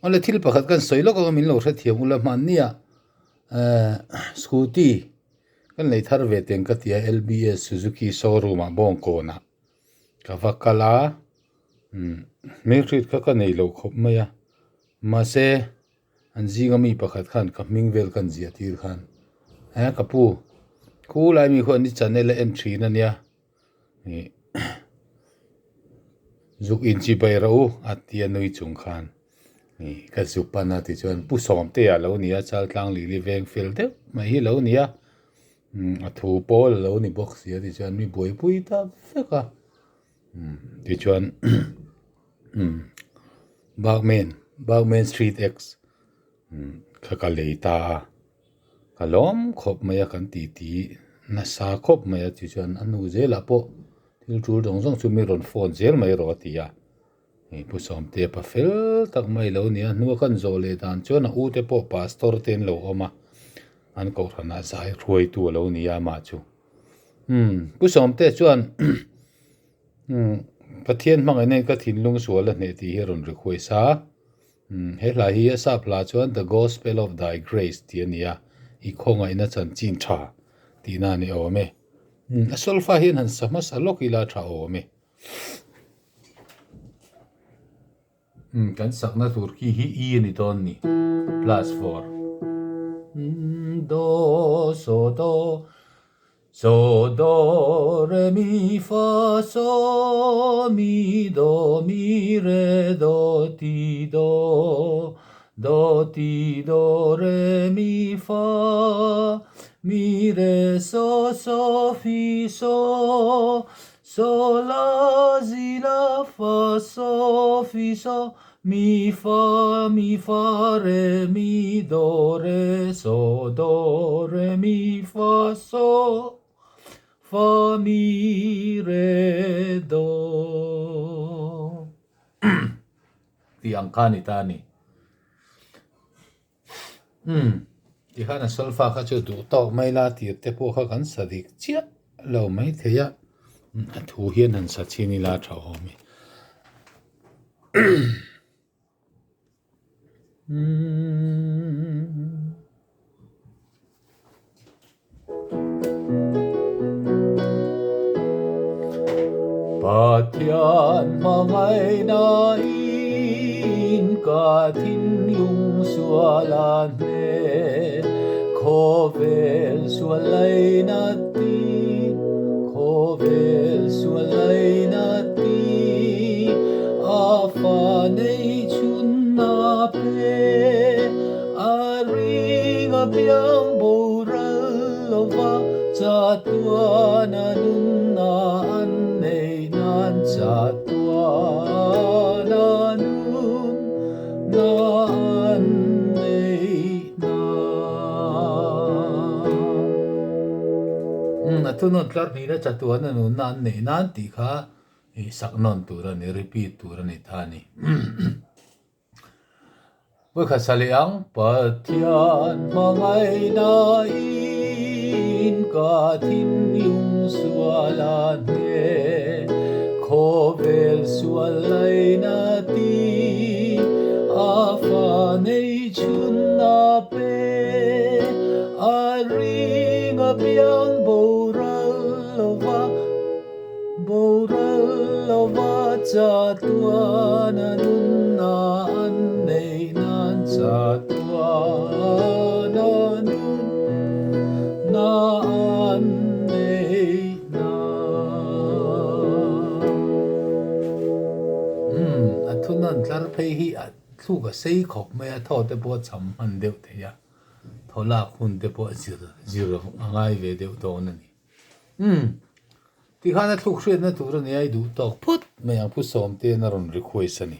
Awle thil pakhat kan sawi lawk anga min lo hrethiam ula hmannia eh scooty kan lei thar ve teng ka tia L_B_S Suzuki showroom ah Bawngkawnah ka va kal a umm hmelhriat kha ka nei lo khawp mai a mahse an zinga mi pakhat khan ka hming vel ka an ziah tir khan eh ka pu khulai mi khuan i channel a en thin ania ih zuk inchi bai rawh u a tia nui chung khan ih ka zu pan a tichuan pu sawmte ah lo ni a chaltlang lili veng fel deuh mai hi lo ni a umm a thu pawl a lo ni bawk si a tichuan mi buaipui ta vek a umm tichuan umm Bagman Bagman street x umm kha ka lei ta a. Ka lawm khawp mai a kan tih tih nasa khawp mai a tichuan a nu zelah pawh thil tul zawng zawng chu mi rawn phone zel mai rawh a ti a, hei Pu Sawmtea pa fel tak mai lo nia hnua kan zawh leh dan chuan a ute pawh pastor te an lo awm a, an kohhranah zai hruaitu a lo ni a amah chu. Umm Pu Sawmtea chuan umm Pathian hmangaihna in ka thinlung sual a hneh tih hi a rawn request a. He hla hi a sap hla chuan The Gospel of Thy Grace tih a ni a, i khawngaihna chanchin tha tihna a ni awm e. A solfa hian han sa hmasa lawk ila tha awm e. Kan sakna tur khi hi E a ni dawn ni, plus 4. Do, so, do. So do re mi fa so mi do mi re do ti do do ti do re mi fa mi re so so fi so so la zi la fa so fi so Mi fa mi fa re mi do re so do re mi fa so fa mi re do tih ang kha a ni ta a ni. Umm tikhan a solfa kha chu duh tawk mai la tir te pawh kha kan sa dik chiah lo mai thei a, a thu hian han sa chhin ila tha awm e. Pathian hmangaihna in ka thinlung sual a hne, khawvel sual laina ti, khawvel sual laina ti, a fa nei chhun a pe, a ring a piang boral lova chatuan a nunna an nei nan chatuan a nunna an nei nan. Umm a thunawn tlar hnihna chatuan a nunna an nei nan tih kha ih sak nawn tur a ni, repeat tur a ni ta a ni. Vawikhat sa leh ang. Pathian hmangaihna in ka thinlung sual a hne, khawvel sual laina ti a fa nei chhun a pe, a ring a piang boral lova. Boral lova chatuan a nunna an nei nan chatuan a nunna an nei nan. Umm, a thunawn tlar phei hi a thluk a sei khawp mai a, thaw te pawh a cham hman deuh thei a, thaw lak hun te pawh a zir zir a ngai ve deuh dawn a ni. Umm, tikhan a thluk hriatna tur a nia i duh tawk phawt mai ang Pu Sawmte'n a rawn request a ni.